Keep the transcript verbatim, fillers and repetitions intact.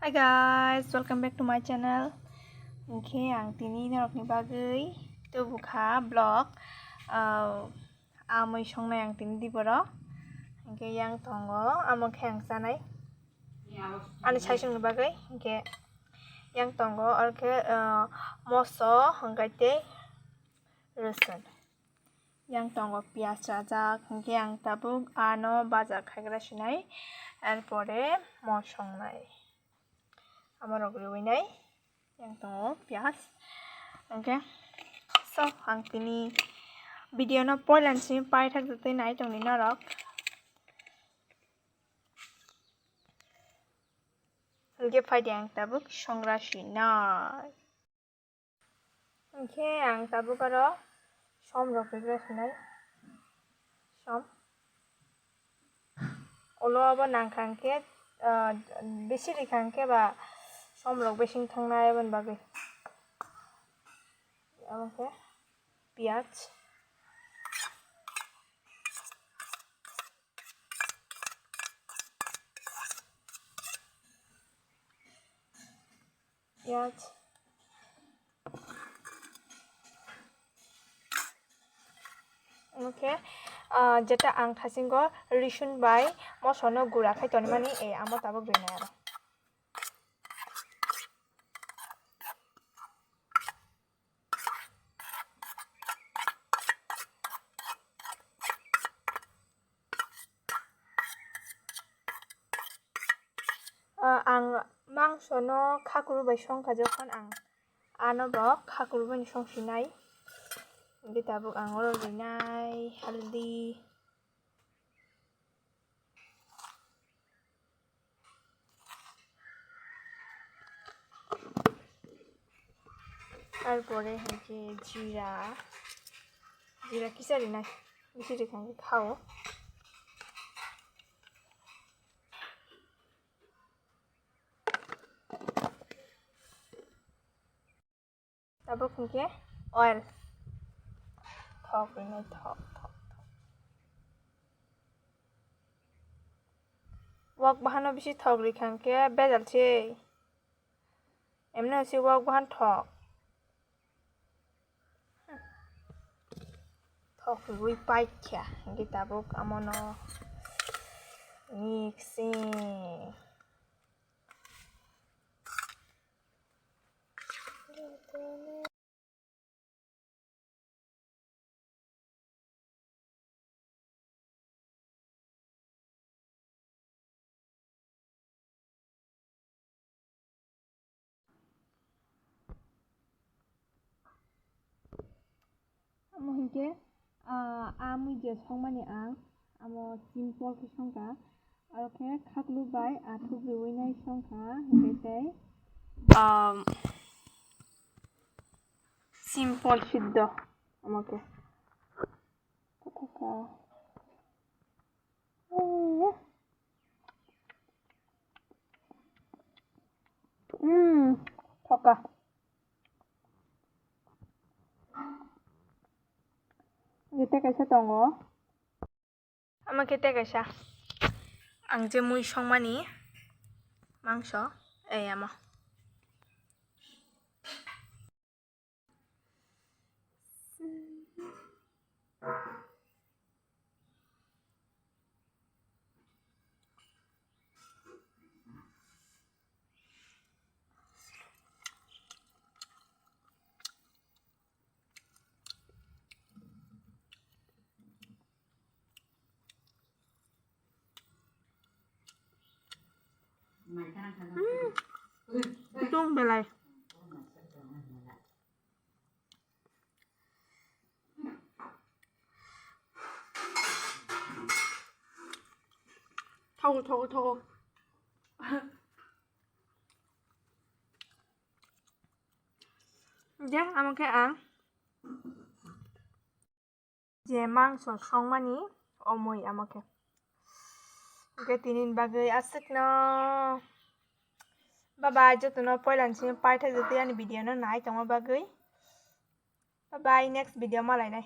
Hi guys, welcome back to my channel. Hwnkhe ang tini norokni bagwi tubukha vlog. Ah, amui songnai ang tini diboro. Hwnkhe yang tongo, amo khe ang chanai. Ani saisungni bagwi hwnkhe yang tongo, orkhe, ah, moso hwnkhe tei rwchwn. Yang tongo piyaj rajak, hwnkhe ang tabuk ano baja khaigra sinai, erpore mo songnai. Amorok rwinai, yang tongo piyaj. Hwnkhe, so, ang tini video no poilani simi paithak twi nai tongdi norok. Hwnkhe phaidi ang tabuk songra sinai. Hwnkhe ang tabuk aro som rok rwgwla sinai. Som. Ulo abo nangkha hwnkhe, ah, bisi rikha hwnkhe ba som rok bising thangnai aboni bagwi. Abo khe piyaj. Piyaj. Oke, ah, jeta ang thasingo risun bai moso no gura khai tonimani, eh, amo tabuk rinai aro. Ah, ang mangso no khakuru bai songkha, jokhon ang ano bo khakuru bai song sinai. Hwnkhe tabuk ang oro rinai haldi. Tarpore hwnkhe jira, jira kisa rinai, bisi rikha hwnkhe khao. Tabuk hwnkhe oil. Thok rinai, thok, thok, thok. Wak bahano bisi thok rikha hwnkhe bejal se. Emno se wak bahan thok. Thok rwi paikha, hwnkhe tabuk amono mixing. Amo hinkhe, ah, a mui je songmani ang, amo simple khe songkha, aro khe khaklu bai athuk riwi nai songkha, hinkhe tei, um, simple siddo, amo khe. Hmm, thoka. Tei kaisa tongo. Amo khe tei kaisa. Ang je mui songmani mangso, ei amo. Hmm. Tung belai. Thogo, thogo, thogo. Je, amo khe ang je mangso songmani omoi amo khe. Hwnkhe tini bagwi aswkno. Bye bye, jotono poilani simi paithak jotwi ani video no nai tongma bagwi. Bye bye, next video malainai.